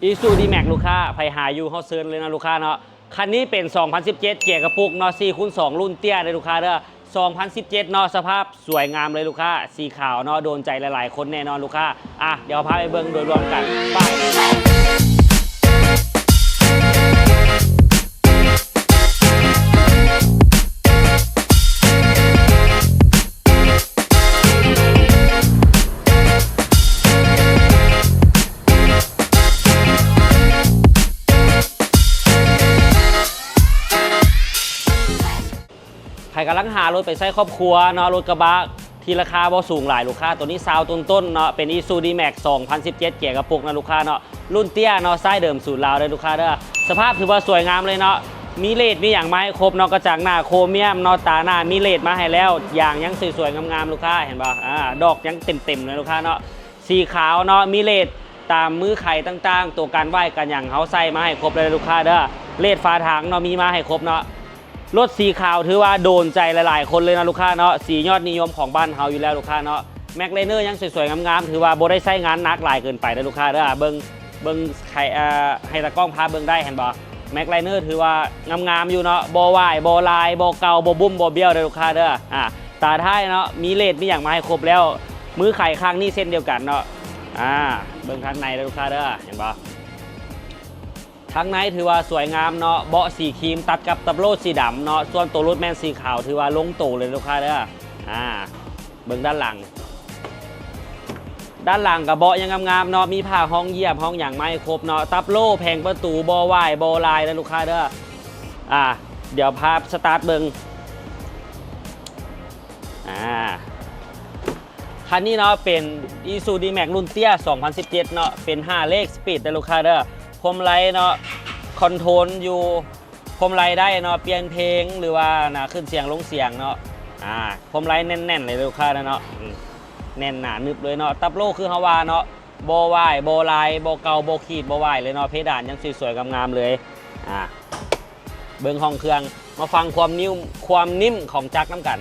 ອີຊູ ດີແມັກ ລູກຄ້າ ໃຜຫາຢູ່ເຮົາເຊີນເລີຍເນາະລູກຄ້າເນາະ. ຄັນນີ້ເປັນສອງພັນສິບເຈັດເກຍກະປຸກເນາະ ສີ່ຄູນສອງ ລຸ້ນເຕ້ຍເດີລູກຄ້າເດີ. ສອງພັນສິບເຈັດເນາະ ສະພາບສວຍງາມເລີຍລູກຄ້າ ສີຂາວເນາະ ໂດນໃຈຫຼາຍໆຄົນແນ່ນອນລູກຄ້າ. ອ່ະ ດຽວພາໄປເບິ່ງໂດຍລວມກັນ ໄປ. ໃຜກຳລັງຫາລົດໄປໃຊ້ຄອບຄົວເນາະ ລົດກະບະທີ່ລາຄາບໍ່ສູງຫຼາຍລູກຄ້າ ໂຕນີ້ຊາວຕົ້ນໆເນາະ ເປັນ ອີຊູ ດີແມັກ ສອງພັນສິບເຈັດເກຍກະປຸກນະລູກຄ້າເນາະ ລຸ້ນເຕ້ຍເນາະ ສາຍເດີມສູດລາວເດີລູກຄ້າເດີ. ສະພາບຖືວ່າສວຍງາມເລີຍເນາະ ມີເລດມີຫຍັງມາໃຫ້ຄົບເນາະ ກະຈັງໜ້າໂຄຣມຽມເນາະ ຕາໜ້າມີເລດມາໃຫ້ແລ້ວ ຢາງຍັງສວຍໆງາມໆລູກຄ້າ ເຫັນບໍ່ ອ່າ ດອກຍັງເຕັມໆເລີຍລູກຄ້າເນາະ. ສີຂາວເນາະ ມີເລດຕາມມືໄຂຕ່າງໆ ຕົວກັນໄຫວ້ກັນຫຍັງເຮົາໃສ່ມາໃຫ້ຄົບເລີຍລູກຄ້າເດີ. ເລດຝາຖັງເນາະ ມີມາໃຫ້ຄົບເນາະ. ລົດສີຂາວຖືວ່າໂດນໃຈຫຼາຍໆຄົນເລີຍເນາະລູກຄ້າເນາະ ສີຍອດນິຍົມຂອງບ້ານເຮົາຢູ່ແລ້ວລູກຄ້າເນາະ. ແມັກໄລເນີຍັງສວຍໆງາມໆ ຖືວ່າບໍ່ໄດ້ໃຊ້ງານໜັກຫຼາຍເກີນໄປເດີລູກຄ້າເດີ. ເບິ່ງ ເບິ່ງໄຂ ເອີ ໃຫ້ຕາກ້ອງພາເບິ່ງໄດ້ ເຫັນບໍ່ ແມັກໄລເນີຖືວ່າງາມໆຢູ່ເນາະ ບໍ່ຫວາຍບໍ່ລາຍ ບໍ່ເກົ່າ ບໍ່ບຸ້ມບໍ່ບ້ຽວເດີລູກຄ້າເດີ. ອ່າ ຕາທ້າຍເນາະ ມີເລດມີຫຍັງມາໃຫ້ຄົບແລ້ວ ມືໄຂຂ້າງນີ້ເຊັ່ນດຽວກັນເນາະ. ອ່າ ເບິ່ງທາງໃນເດີລູກຄ້າເດີ ເຫັນບໍ່ ທາງໃນຖືວ່າສວຍງາມເນາະ ເບາະສີຄຣີມຕັດກັບຕັບໂຫຼສີດຳເນາະ ສ່ວນໂຕລົດແມ່ນສີຂາວ ຖືວ່າລົງໂຕເລີຍລູກຄ້າເດີ. ອ່າ ເບິ່ງດ້ານຫຼັງ ດ້ານຫຼັງກະເບາະຍັງງາມໆເນາະ ມີຜ້າຮອງຢຽບຮອງຫຍັງມາໃຫ້ຄົບເນາະ ຕັບໂຫຼແຜງປະຕູບໍ່ຫວາຍບໍ່ລາຍເດີລູກຄ້າເດີ. ອ່າ ດຽວພາສະຕາດເບິ່ງ. ອ່າ ຄັນນີ້ເນາະ ເປັນ ອີຊູ ດີແມັກ ລຸ້ນເຕ້ຍ ສອງພັນສິບເຈັດເນາະ ເປັນຫ້າເລກສະປີດເດີລູກຄ້າເດີ. ພວງມາໄລເນາະ ຄອນໂທຣນຢູ່ ພວງມາໄລໄດ້ເນາະ ປ່ຽນເພງ ຫຼືວ່ານະ ຂຶ້ນສຽງລົງສຽງເນາະ. ອ່າ ພວງມາໄລແໜ້ນໆເລີຍລູກຄ້າເດີເນາະ ອືມ ແໜ້ນໜາໜຶບເລີຍເນາະ. ຕັບໂຫຼຄືເຮົາວ່າເນາະ ບໍ່ຫວາຍບໍ່ລາຍ ບໍ່ເກົ່າບໍ່ຂີດບໍ່ຫວາຍເລີຍເນາະ ເພດານຍັງສວຍໆງາມໆເລີຍ. ອ່າ ເບິ່ງຫ້ອງເຄື່ອງ ມາຟັງຄວາມນິ້ວ ຄວາມນິ້ມຂອງຈັກນຳກັນ.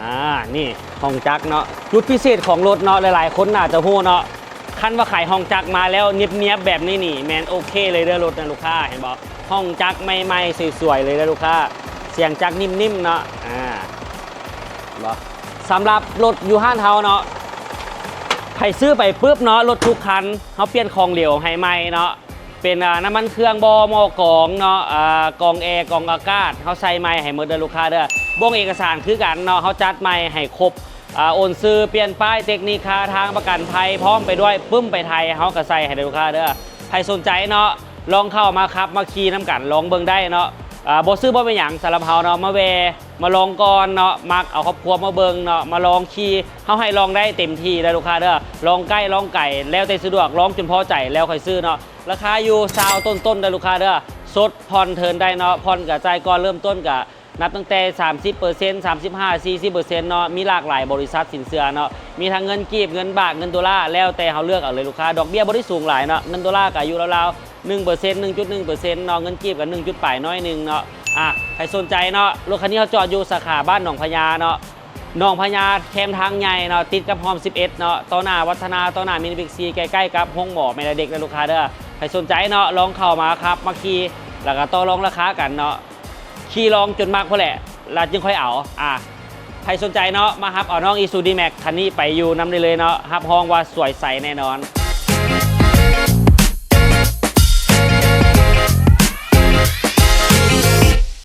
ອ່າ ນີ້ຫ້ອງຈັກເນາະ ຈຸດພິເສດຂອງລົດເນາະ ຫຼາຍໆຄົນໜ້າຈະຮູ້ເນາະ ຄັນວ່າຂາຍຫ້ອງຈັກມາແລ້ວນຽບໆແບບນີ້ນີ້ ແມ່ນໂອເຄເລີຍເດີລົດນະລູກຄ້າ ເຫັນບໍ່ ຫ້ອງຈັກໃໝ່ໆສວຍໆເລີຍເດີລູກຄ້າ ສຽງຈັກນິ້ມໆເນາະ. ອ່າ ເຫັນບໍ່ ສຳລັບລົດຢູ່ຮ້ານເຮົາເນາະ ໃຜຊື້ໄປປຶບເນາະ ລົດທຸກຄັນ ເຮົາປ່ຽນຂອງເຫຼວໃຫ້ໃໝ່ເນາະ ເປັນ ອ່າ ນ້ຳມັນເຄື່ອງບໍ່ ໝໍ້ກອງເນາະ ອ່າ ກອງແອ ກອງອາກາດ ເຮົາໃສ່ໃໝ່ໃຫ້ໝົດເດີລູກຄ້າເດີ. ບ້ອງເອກະສານຄືກັນເນາະ ເຮົາຈັດໃໝ່ໃຫ້ຄົບ ອ່າ ໂອນຊື່ ປ່ຽນປ້າຍ ເຕັກນິກ ຄ່າທາງ ປະກັນໄພ ພ້ອມໄປດ້ວຍປຶ້ມໄປໄທ ເຮົາກະໃສ່ໃຫ້ເດີລູກຄ້າເດີ. ໃຜສົນໃຈເນາະ ລອງເຂົ້າມາຂັບມາຂີ່ນຳກັນ ລອງເບິ່ງໄດ້ເນາະ. ອ່າ ບໍ່ຊື້ບໍ່ເປັນຫຍັງ ສຳລັບເຮົາເນາະ ມາແວ່ ມາລອງກ່ອນເນາະ ມັກເອົາຄອບຄົວມາເບິ່ງເນາະ ມາລອງຂີ່ ເຮົາໃຫ້ລອງໄດ້ເຕັມທີ່ເດີລູກຄ້າເດີ. ລອງໃກ້ລອງໄກ ແລ້ວແຕ່ສະດວກ ລອງຈົນພໍໃຈແລ້ວຄ່ອຍຊື້ເນາະ. ລາຄາຢູ່ຊາວຕົ້ນໆເດີລູກຄ້າເດີ ສົດຜ່ອນເທີນໄດ້ເນາະ ຜ່ອນກະຈ່າຍກ່ອນ ເລີ່ມຕົ້ນກະນັບຕັ້ງແຕ່ສາມສິບເປີເຊັນ ສາມສິບຫ້າ ສີ່ສິບເປີເຊັນເນາະ. ມີຫຼາກຫຼາຍບໍລິສັດສິນເຊື່ອເນາະ ມີທັງເງິນກີບ ເງິນບາດ ເງິນໂດລາ ແລ້ວແຕ່ເຮົາເລືອກເອົາເລີຍລູກຄ້າ. ດອກເບ້ຍບໍ່ໄດ້ສູງຫຼາຍເນາະ ເງິນໂດລາກະຢູ່ລາວໆ ໜຶ່ງເປີເຊັນ ໜຶ່ງຈຸດໜຶ່ງເປີເຊັນເນາະ ເງິນກີບກະໜຶ່ງຈຸດປາຍໜ້ອຍໜຶ່ງເນາະ. ອ່າ ໃຜສົນໃຈເນາະ ລົດຄັນນີ້ເຮົາຈອດຢູ່ສາຂາບ້ານໜອງພະຍາເນາະ ໜອງພະຍາ ແຄມທາງໃຫຍ່ເນາະ ຕິດກັບຮ່ອມສິບເອັດເນາະ ຕໍ່ໜ້າວັດທະນາ ຕໍ່ໜ້າມິນິບິກຊີ ໃກ້ໆກັບໂຮງໝໍແມ່ນເດັກເດີລູກຄ້າເດີ. ໃຜສົນໃຈເນາະ ລອງເຂົ້າມາຂັບມາຂີ່ ແລ້ວກະຕໍ່ລອງລາຄາກັນເນາະ ຂີ່ລອງຈົນມັກພຸ້ນແຫຼະ ແລ້ວຈຶ່ງຄ່ອຍເອົາ. ອ່າ ໃຜສົນໃຈເນາະ ມາຮັບເອົານ້ອງ ອີຊູ ດີແມັກ ຄັນນີ້ໄປຢູ່ນຳໄດ້ເລີຍເນາະ ຮັບຮອງວ່າສວຍໃສແນ່ນອນ.